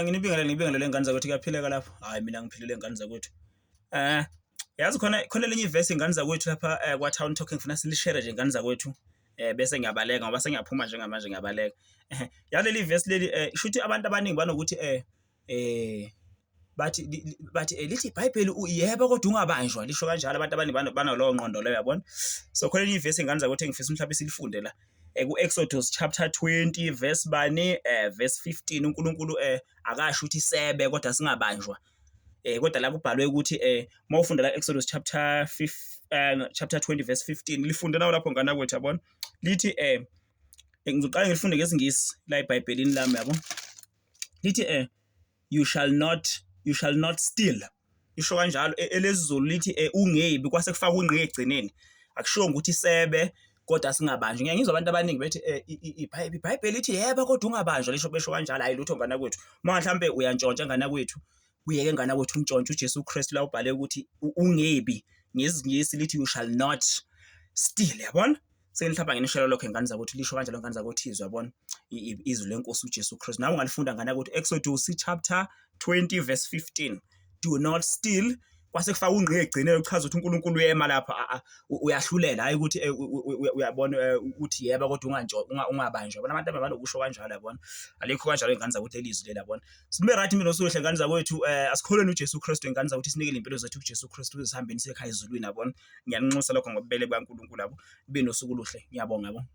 Nginibingelele ngibingelele ngane zakwethu, kuyaphileka lapho? Hhayi, mina ngiphilile ngane zakwethu. Yazi khona khona elinye ivesi, ngane zakwethu, lapha kwa-Town Talk ngifuna silishere nje, ngane zakwethu, bese ngiyabaleka ngoba sengiyaphuma njengamanje, ngiyabaleka. Yaleli vesi leli, shuthi abantu abaningi banokuthi bathi lithi iBhayibheli yebo kodwa ungabanjwa, lisho kanjalo. Abantu abaningi banalowo ngqondo leyo, yabona. So khona elinye ivesi, ngane zakwethu, engifisa mhlawumbe silifunde la ku-Exodus chapter 20 verse bani, verse 15. UNkulunkulu akasho ukuthi sebe kodwa singabanjwa, kodwa la kubhalwe ukuthi mawufunda la Exodus chapter 5, chapter 20 verse 15, lifunde nawo lapho, ngane kwethu, yabona. Lithi ngizoqala ngilifunde ngesiNgisi la eBhayibhelini lami, yabo. Lithi "You shall not steal," isho kanjalo. ElesiZulu lithi ungebi, kwase kufaka ungqi egcineni. Akushiwo ukuthi sebe kodwa singabanjwa. Ngiyangizwa ngizwa abantu abaningi bethi iBhayibheli lithi yebo kodwa ungabanjwa, lisho besho kanjalo. Hayi lutho, ngane kwethu. Uma mhlambe uyantshontsha, ngane kwethu, kuyeke, ngane kwethu, untshontshe. UJesu Kristu la ubhale ukuthi ungebi, ngesiNgisi lithi "You shall not steal," yabona. Sengihlamba nginishela lokho, ngane zakwethu. Lisho kanjalo, ngane zakwethu, izwi, yabona, izwi lenkosi uJesu Kristu. Nawe ungalifunda, ngane kwethu, Exodus chapter 20 verse 15, "Do not steal," kwase kufaka ungqi egcineni uchaza ukuthi uNkulunkulu uyema lapha, uyahlulela, hayi ukuthi uyabona uthi yebo kodwa ungabanjwa, yabona. Abantu abanokusho kanjalo, yabona. Alikho kanjalo, ingane zakwethu, lelizwi leli, yabona. Sibe right mina osuhle, ngane zakwethu. Asikholweni uJesu Kristu, ingane zakwethu, sinikele impilo zethu kuJesu Kristu ukuze sihambeni sekhaya ezulwini, yabona. Ngiyaninxusa lokho ngobubele bukaNkulunkulu, yabo. Kube nosuku oluhle, ngiyabonga, yabo.